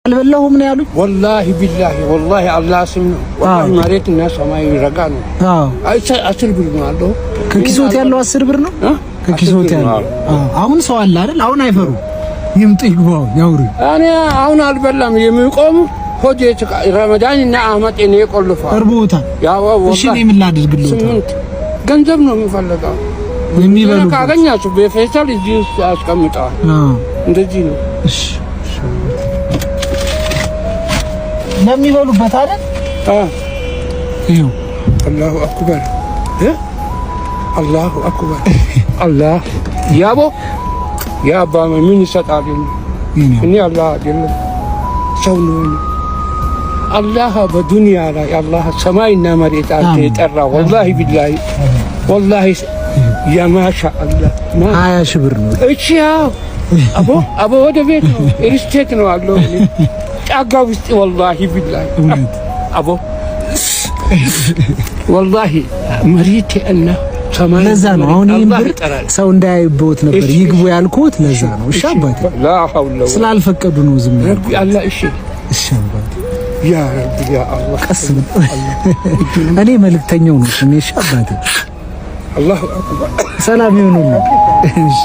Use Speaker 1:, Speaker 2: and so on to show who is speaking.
Speaker 1: አልበላሁም ነው ያሉኝ።
Speaker 2: ወላሂ ቢላሂ ወላሂ አላህ ስም ነው። ወላሂ መሬት እና ሰማይ ይረጋ ነው። 10 ብር ነው አለው።
Speaker 1: ከኪሶት ያለው 10 ብር ነው። ከኪሶት ያለው አሁን ሰው አለ አይደል? አሁን አይፈሩ፣ ይምጡ፣ ይግባው፣ ያውሩ።
Speaker 2: እኔ አሁን አልበላም። የሚቆሙ ሆዴ ረመዳን እና አህመድ እኔ ቆልፏል።
Speaker 1: እርቦታል።
Speaker 2: ያው
Speaker 1: እሺ፣ እኔ ምን ላድርግልዎት?
Speaker 2: ስምንት ገንዘብ ነው የሚፈልገው።
Speaker 1: የሚበሉ
Speaker 2: ካገኛችሁ በፌስታል እዚህ ውስጥ አስቀምጠዋል። እንደዚህ ነው።
Speaker 1: እሺ፣ ለሚበሉበት አይደል? ይኸው።
Speaker 2: አላሁ አክበር፣ አላሁ አክበር። አላህ ያቦ ያ አባ ምን ይሰጣል? እኔ አላህ አይደለም ሰው ነው። አላህ በዱንያ ላይ አላህ ሰማይና መሬት አንተ የጠራ ወላሂ ቢላሂ ወላሂ የማሻ አላህ።
Speaker 1: 20,000 ብር ነው።
Speaker 2: እሺ ያው አቦ አቦ ወደ ቤት ነው estate ነው አለው ጫጋ ውስጥ ወላሂ ቢላሂ አቦ ወላሂ መሬት እና ሰማይ።
Speaker 1: ለዛ ነው አሁን ይሄን ብር ሰው እንዳያይቦት ነበር ይግቡ ያልኩት። ለዛ ነው። እሺ አባቴ፣ ስላልፈቀዱ ነው ዝም
Speaker 2: ያልኩት። አላህ እሺ።
Speaker 1: እሺ አባቴ።
Speaker 2: ያ ረቢ ያ አላህ።
Speaker 1: ቀስ እኔ መልእክተኛው ነው። እሺ አባቴ።
Speaker 2: አላሁ አክበር።
Speaker 1: ሰላም ይሁኑልኝ። እሺ።